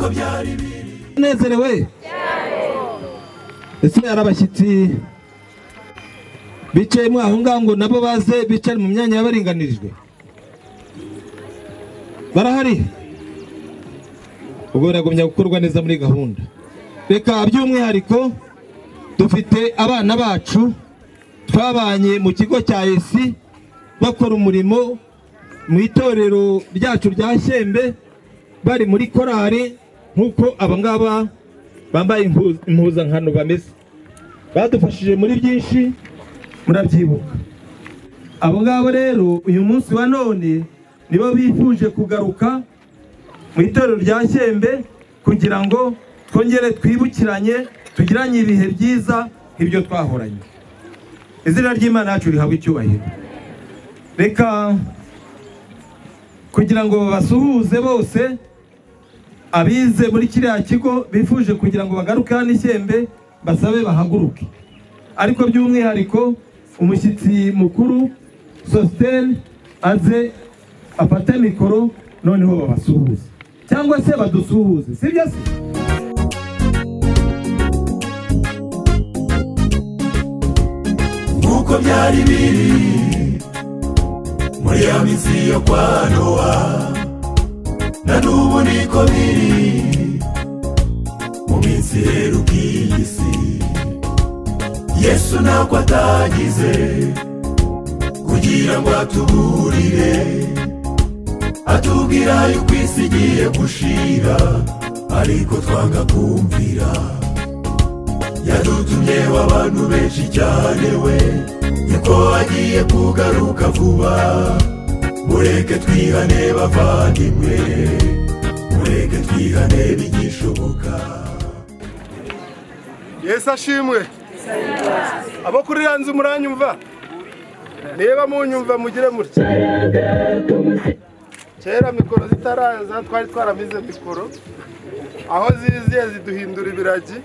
Nk'uko byari biri. Nezerewe ese hari abashyitsi bicayemo aho ngaho ngo nabo baze bicare mu myanya yabaringanirijwe? Barahari? Ubwo biragumya gukorwa neza muri gahunda. Reka by'umwihariko dufite abana bacu twabanye mu kigo cya ESI bakora umurimo mu itorero ryacu rya Shyembe, bari muri korari nk'uko aba ngaba bambaye impuzankano bameze. Badufashije muri byinshi, murabyibuka. Abo ngabo rero uyu munsi wa none nibo bifuje kugaruka mu itorero rya Shyembe kugira ngo twongere twibukiranye, tugiranye ibihe byiza nk'ibyo twahoranye. Izina ry'Imana yacu rihabwe icyubahiro. Reka kugira ngo basuhuze bose abize muri kiriya kigo bifuje kugira ngo bagaruke hano i Shyembe, basabe bahaguruke. Ariko by'umwihariko umushyitsi mukuru Sosthene aze afate mikoro, noneho babasuhuze cyangwa se badusuhuze, sibyo se? Nk'uko byari biri muri ya minsi yo kwa Nowa, na n'ubu niko biri mu minsi iheruka iyi si. Yesu ntako atagize kugira ngo atuburire, atubwira yuko isi igiye gushira, ariko twanga kumvira. Yadutumye abantu benshi cyane we, yuko agiye kugaruka vuba. Mureke twihane bavandimwe, mureke twihane bigishoboka. Yesu ashimwe. Abo kuri ya nzu muranyumva? Niba munyumva mugire mutya. Kera mikoro zitaraza twari twaramize mikoro, aho ziziye ziduhindura ibiragi.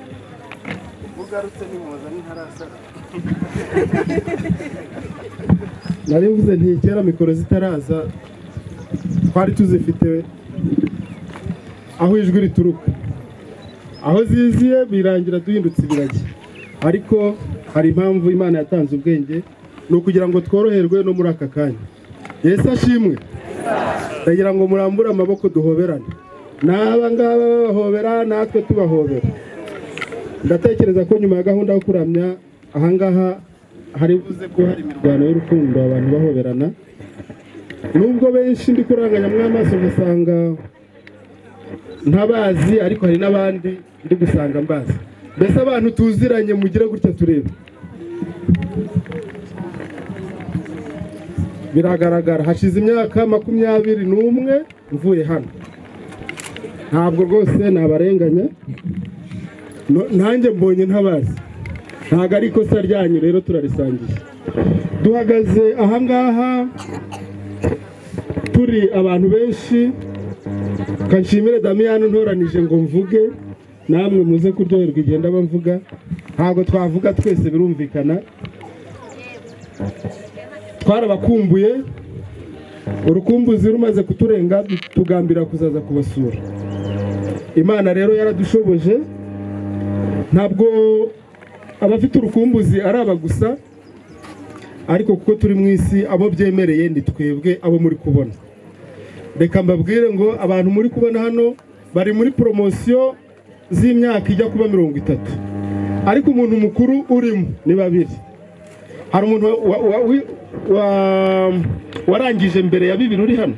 Ugarutse nimuza ntarasara. Nari mvuze nti kera mikoro zitaraza twari tuzifite aho ijwi rituruka, aho ziziye birangira duhindutse ibiragi. Ariko hari impamvu Imana yatanze ubwenge, ni ukugira ngo tworoherwe no muri aka kanya. Yesu ashimwe. Ndagira ngo murambure amaboko duhoberane, n'aba ngaba babahobera natwe tubahobera. Ndatekereza ko nyuma ya gahunda yo kuramya ahangaha hari buze ko hari imirwano y'urukundo, abantu bahoberana. Nubwo benshi ndi kuranganya mw'amaso ngasanga ntabazi, ariko hari n'abandi ndi gusanga mbazi. Mbese abantu tuziranye mugire gutya turebe. Biragaragara hashize imyaka 21 mvuye hano. Ntabwo rwose nabarenganya, nanjye mbonye ntabazi. Ntabwo ari ikosa ryanyu rero, turarisangiye. Duhagaze ahangaha turi abantu benshi. Kanshimire Damiyani ntoranije ngo mvuge, namwe muze kuryoherwa igenda bamvuga. Ntabwo twavuga twese birumvikana. Twarabakumbuye, urukumbuzi rumaze kuturenga tugambira kuzaza kubasura. Imana rero yaradushoboje. Ntabwo abafite urukumbuzi ari aba gusa, ariko kuko turi mu isi abo byemereye ni twebwe abo muri kubona. Reka mbabwire ngo abantu muri kubona hano bari muri promosiyo z'imyaka ijya kuba 30, ariko umuntu mukuru urimo ni babiri. Hari umuntu warangije mbere ya 2 uri hano,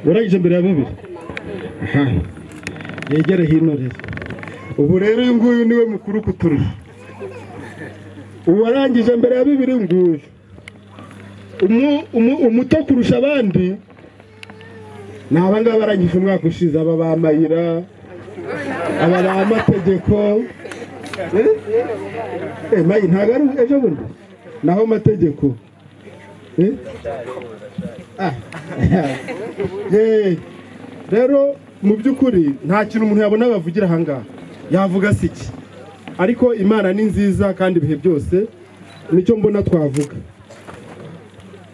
warangije mbere ya 2. Yegere hino rero. Ubu rero uyu nguyu niwe mukuru kuturusha. Uwarangije mbere ya 2 nguyu. Umuto kurusha abandi ni aba ngaba barangije umwaka ushize, aba ba Mayira, aba ba Mategeko. Mayi ntabwo ari ejo bundi, naho Mategeko. Rero mu by'ukuri nta kintu umuntu yabona bavugira aha ngaha, yavuga si iki. Ariko Imana ni nziza kandi ibihe byose, nicyo mbona twavuga.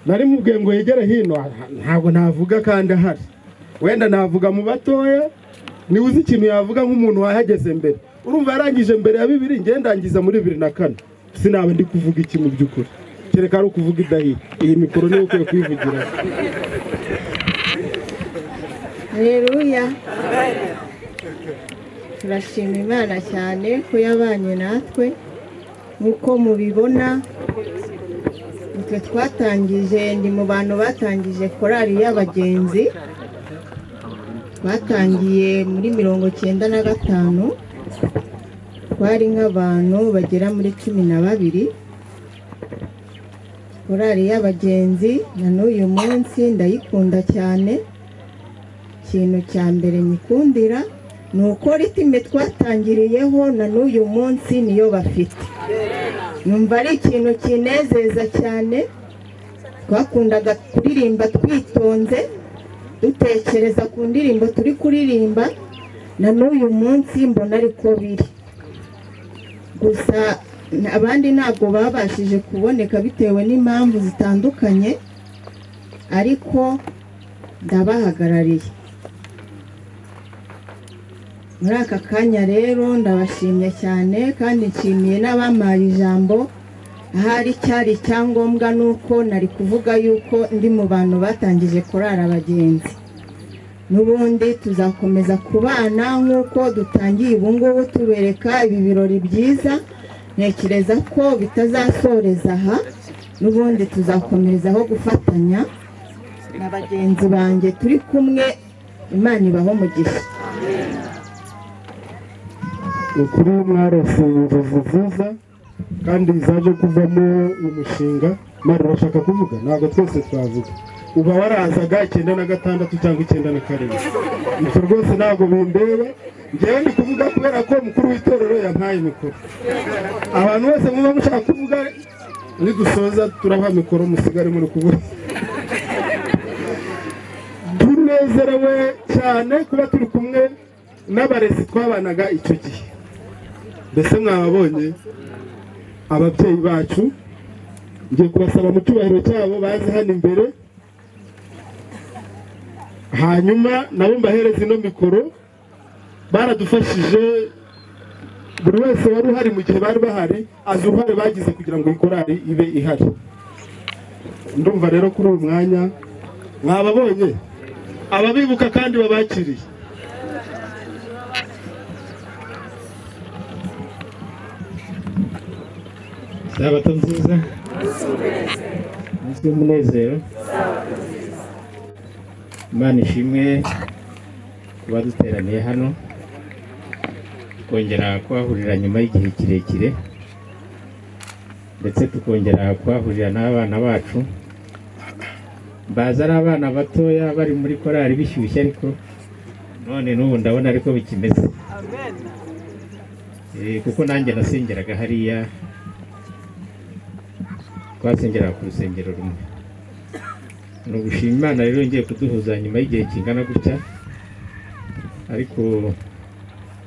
Nari mubwiye ngo yegere hino, ntabwo navuga kandi ahari. Wenda navuga mu batoya Niwe uzi ikintu yavuga nk'umuntu wahageze mbere. Urumva yarangije mbere ya 2, nge ndangiza muri 2004. Sinaba ndi kuvuga iki mu by'ukuri, kereka ari ukuvuga idahiye. Iyi mikoro niyo ukwiye kwivugira. Haleluya. Turashima Imana cyane ko yabanye natwe. Nkuko mubibona, twe twatangije, ndi mu bantu batangije korali y'abagenzi. Twatangiye muri 95, twari nk'abantu bagera muri 12. Korali y'abagenzi na n'uyu munsi ndayikunda cyane. Ikintu cya mbere nyikundira ni uko ritime twatangiriyeho na n'uyu munsi niyo bafite. Numva ari ikintu kinezeza cyane. Twakundaga kuririmba twitonze, dutekereza ku ndirimbo turi kuririmba, na n'uyu munsi mbona ariko biri. Gusa abandi ntabwo babashije kuboneka bitewe n'impamvu zitandukanye, ariko ndabahagarariye. Muri aka kanya rero ndabashimye cyane, kandi nshimiye n'abampaye ijambo. Ahari cyari icyangombwa nuko nari kuvuga yuko ndi mu bantu batangije korali abagenzi. N'ubundi tuzakomeza kubana nk'uko dutangiye ubu ngubu, tubereka ibi birori byiza. Ntekereza ko bitazasoreza aha, n'ubundi tuzakomerezaho gufatanya na bagenzi banjye turi kumwe. Imana ibaho umugisha. Ukuri mwarose inzozi nziza kandi zaje kuvamo umushinga. Mara urashaka kuvuga? Ntabwo twese twavuga. Uba warazaga 96 cyangwa 97. Ibyo rwose ntabwo bindeba. Ngewe ndi kuvuga kubera ko mukuru w'itorero yampaye mikoro. Abantu bose muba mushaka kuvuga, nidusoza turabaha mikoro musigare muri kuvuga. Tunezerewe cyane kuba turi kumwe n'abarezi twabanaga icyo gihe. Mbese mwababonye ababyeyi bacu, ngiye kubasaba mu cyubahiro cyabo baze hano imbere, hanyuma nabo mbahereze ino mikoro. Baradufashije, buri wese wari uhari mu gihe bari bahari azi uruhare bagize kugira ngo ikorali ibe ihari. Ndumva rero kuri uyu mwanya mwababonye ababibuka kandi babakiriye. Sabato nziza, umunsi w'umunezero. Imana ishimwe kuba duteraniye hano, tukongera kuhahurira nyuma y'igihe kirekire, ndetse tukongera kuhahurira n'abana bacu. Baza ari abana batoya bari muri korali bishyushye, ariko none n'ubu ndabona ariko bikimeze. Kuko nanjye nasengeraga hariya, twasengeraga ku rusengero rumwe. Ni ugushima Imana rero ngiye kuduhuza nyuma y'igihe kingana gutya, ariko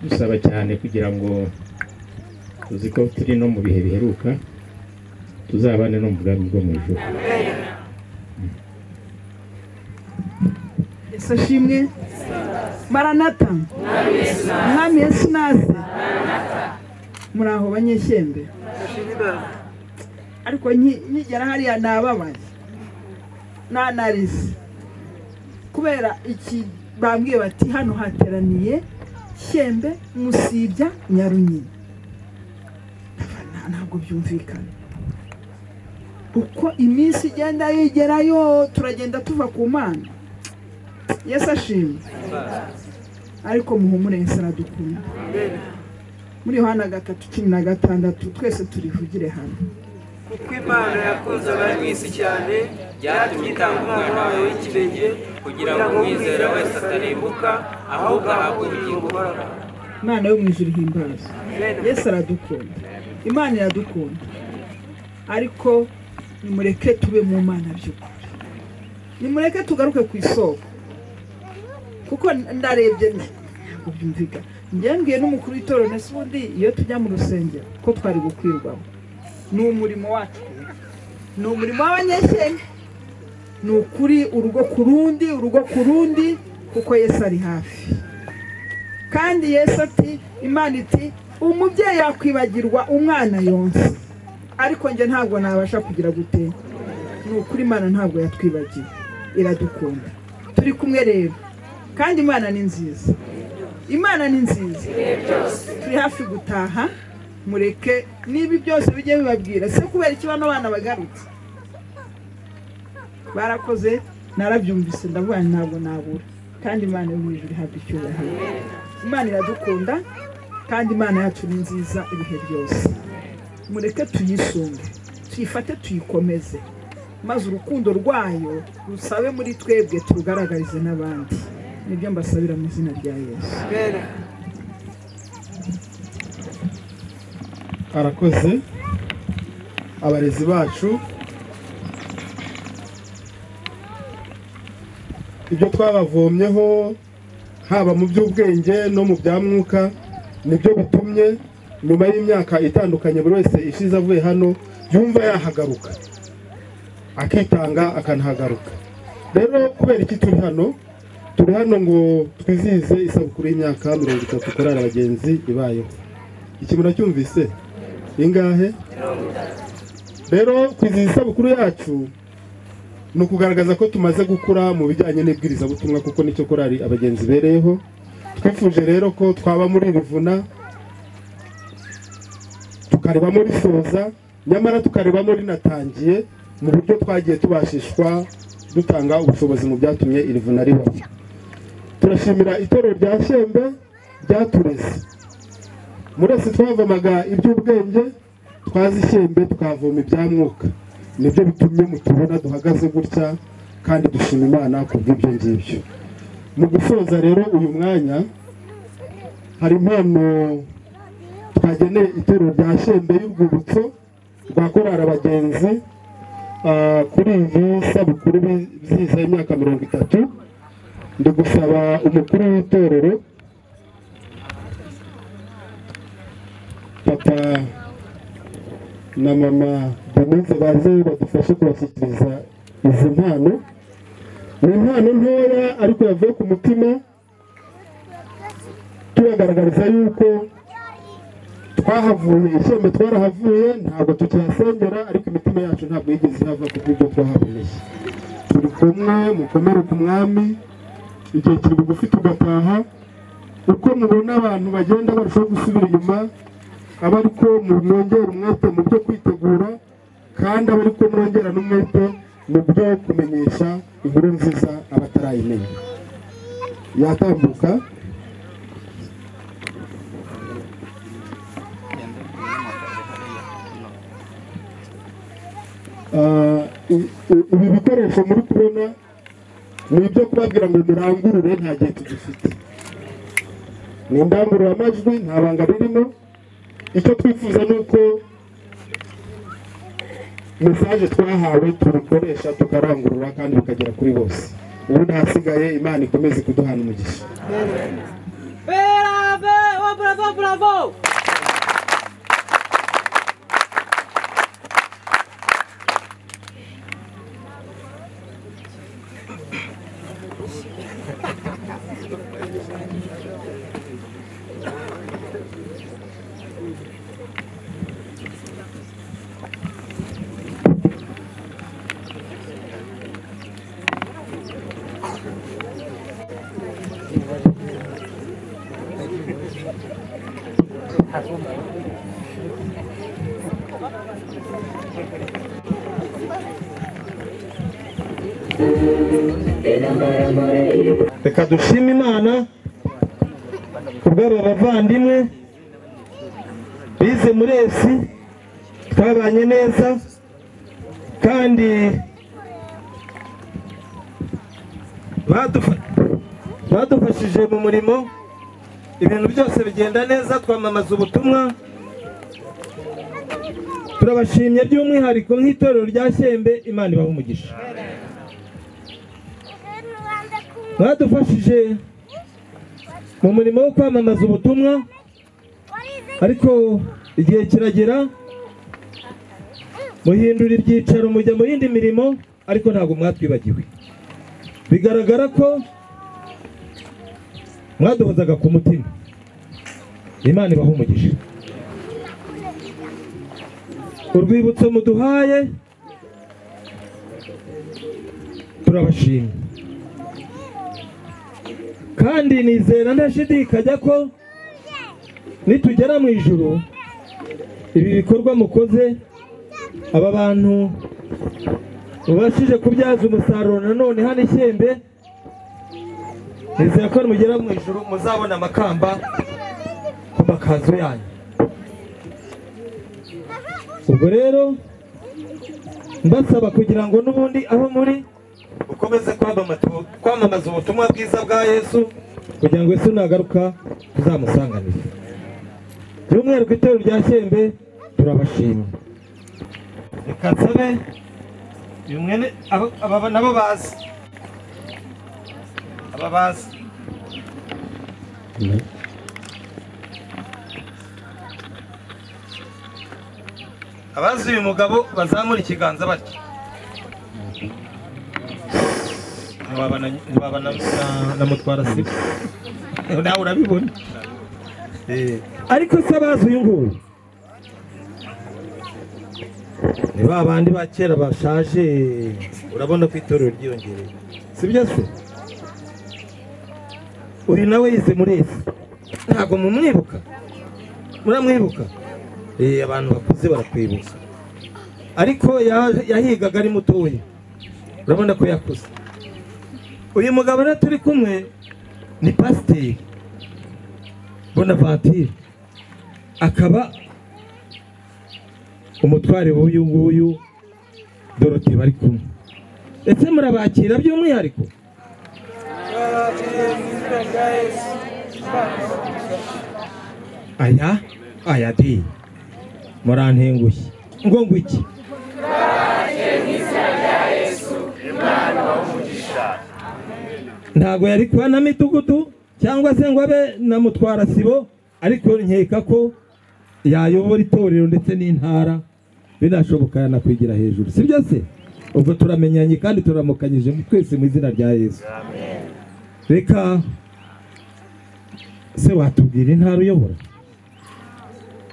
dusaba cyane kugira ngo tuzi ko turi no mu bihe biheruka, tuzabane no mu bwami bwo mu ijuru. Yesu ashimwe. Maranatha. Mwami Yesu naze. Muraho banyeshyembe. Ariko nkigera hariya nababaye, nanarize kubera iki bambwiye bati hano hateraniye Shyembe, Musibya, Nyarunyinya. Ntabwo byumvikana. Uko iminsi igenda yigerayo turagenda tuva ku Mana. Yesu ashimwe. Ariko muhumure, Yesu aradukunda. Muri Yohana 3:16 twese turivugire hano. Kuko Imana yakunze abari mu isi cyane, byatumye itanga umwana wayo w'ikinege, kugira ngo umwizera wese atarimbuka, ahubwo ahabwe ubugingo buhoraho. Imana yo mu ijuru ihimbaza. Yesu aradukunda. Imana iradukunda. Ariko nimureke tube mu Mana by'ukuri. Nimureke tugaruke ku isoko. Kuko ndarebye ntabwo byumvikana. Njye mbwiye n'umukuru w'itorero nese ubundi iyo tujya mu rusengero ko twari gukwirwamo. Ni umurimo wacu, ni umurimo w'abanyeshyembe. Ni ukuri urugo ku rundi, urugo ku rundi, kuko Yesu ari hafi. Kandi Yesu ati, Imana iti umubyeyi yakwibagirwa umwana yonsa, ariko njye ntabwo nabasha kugira gute. Ni ukuri Imana ntabwo yatwibagiwe, iradukunda. Turi kumwe rero, kandi Imana ni nziza, Imana ni nziza. Turi hafi gutaha, mureke niba byose bijye bibabwira se kubera iki bano bana bagarutse. Barakoze, narabyumvise ndavuga ntabwo nabura. Kandi Imana yo mu ijuru ihabwa icyubahiro. Imana iradukunda kandi Imana yacu ni nziza ibihe byose. Mureke tuyisunge, tuyifate, tuyikomeze, maze urukundo rwayo rusabe muri twebwe, turugaragarize n'abandi. Nibyo mbasabira mu izina rya Yesu. Arakoze abarezi bacu, ibyo twabavomyeho haba mu by'ubwenge no mu bya mwuka nibyo bitumye nyuma y'imyaka itandukanye buri wese ishize avuye hano yumva yahagaruka, akitanga akanahagaruka. Rero kubera iki turi hano? Turi hano ngo twizihize isabukuru y'imyaka 30 korali abagenzi ibayeho. Iki muracyumvise? Ingahe? Rero kwizihiza isabukuru yacu ni ukugaragaza ko tumaze gukura mu bijyanye n'ibwirizabutumwa, kuko nicyo korali abagenzi bereyeho. Twifuje rero ko twaba muri rivuna, tukarebamo risoza, nyamara tukarebamo rinatangiye mu buryo twagiye tubashishwa dutanga ubushobozi mu byatumye iri vuna ribaho. Turashimira itorero rya Shyembe ryatureze. Murese twavomaga iby'ubwenge, twazi Shyembe tukavoma ibya mwuka. Nibyo bitumye mutubona duhagaze gutya, kandi dushima Imana ku bw'ibyo ngibyo. Mu gusoza rero uyu mwanya, hari impano twageneye itorero rya Shyembe y'urwibutso rwa korali abagenzi kuri iyi sabukuru bizihiza imyaka 30. Ndi gusaba umukuru w'itorero papa na mama Denise baze badufashe kubashyikiriza izi mpano. Ni impano ntoya ariko yavuye ku mutima, tubagaragariza yuko twahavuye Ishyembe, twarahavuye ntabwo tukihasengera, ariko imitima yacu ntabwo yigeze ihava ku bw'ibyo twahaboneye. Turi kumwe, mukomere ku mwami, igihe kiri bugufi tugataha. Uko mubona abantu bagenda barushaho gusubira inyuma, aba ariko mwongera umwete mu byo kwitegura, kandi aba ariko mwongera n'umwete mu byo kumenyesha inkuru nziza abatarayimenya. Yatambuka. Ibi bikoresho muri kubona ni ibyo kubabwira ngo murangurure, nta gihe tugifite. Ni indangururamajwi, nta banga ririmo. Icyo twifuza ni uko mesaje twahawe tubikoresha tukarangurura kandi bikagera kuri bose. Ubundi hasigaye Imana ikomeze kuduhana umugisha. Bravo, bravo! Reka dushime Imana kubw'aba bavandimwe bize muri esi, twabanye neza kandi badufashije mu murimo, ibintu byose bigenda neza, twamamaza ubutumwa. Turabashimye by'umwihariko nk'itorero rya Shyembe, Imana ibahe umugisha. Badufashije mu murimo wo kwamamaza ubutumwa, ariko igihe kiragera muhindura ibyicaro mujya mu yindi mirimo, ariko ntabwo mwatwibagiwe. Bigaragara ko mwaduhozaga ku mutima. Imana ibahe umugisha. Urwibutso muduhaye turabashimye, kandi nizera ndashidikanya ko nitugera mu ijuru ibi bikorwa mukoze, aba bantu mubashije kubyaza umusaruro nanone hano Ishyembe, nizera ko mugera mu ijuru muzabona amakamba ku makazu yanyu. Ubwo rero mbasaba kugira ngo n'ubundi aho muri ukomeze kwamamaza ubutumwa bwiza bwa Yesu, kugira ngo Yesu nagaruka tuzamusanganire. By'umwihariko itorero rya Shyembe turabashima. Reka nsabe uyu mwene aba nabo bazi, aba bazi abazi uyu mugabo bazamura ikiganza batya. Ntiwaba na mutwara sibo nawe urabibona. Ariko se abazi uyu nguyu ni ba bandi ba kera bashaje, urabona ko itorero ryiyongereye, sibyo se? Uyu nawe yize muri esi, ntabwo mumwibuka? Muramwibuka? Abantu bakuze barakwibuka, ariko yahigaga ari mutoya, urabona ko yakuze. Uyu mugabo rero turi kumwe ni Pasiteri Bonaventure, akaba umutware w'uyu nguyu Dorothée bari kumwe. Ese murabakira by'umwihariko? Aya aya di murantengushye ngo ngwiki. Ntago yari kuba na midugudu cyangwa se ngo abe na mutwara sibo, ariko nkeka ko yayobora itorero ndetse n'intara, binashoboka yanakwigira hejuru, sibyo se? Ubwo turamenyanye kandi turamukanyije twese mu izina rya Yesu. Reka se watubwira intara uyobora?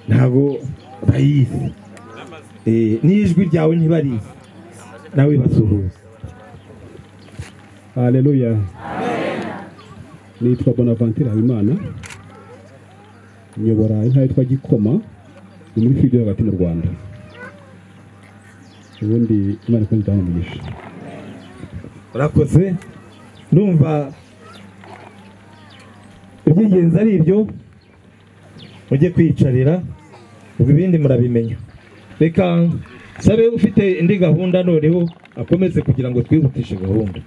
Ntago bayizi, n'ijwi ryawe ntibarizi, nawe basuhuza. Haleluya. Nitwa Bonaventure Habimana, nyobora intara yitwa Gikoma, ni muri Figo hagati mu Rwanda. Ubundi Imana ikomeze itange umugisha. Urakoze. Ndumva iby'ingenzi ari ibyo, mujye kwiyicarira, ubwo ibindi murabimenya. Reka sabe ufite indi gahunda noneho akomeze kugira ngo twihutishe gahunda.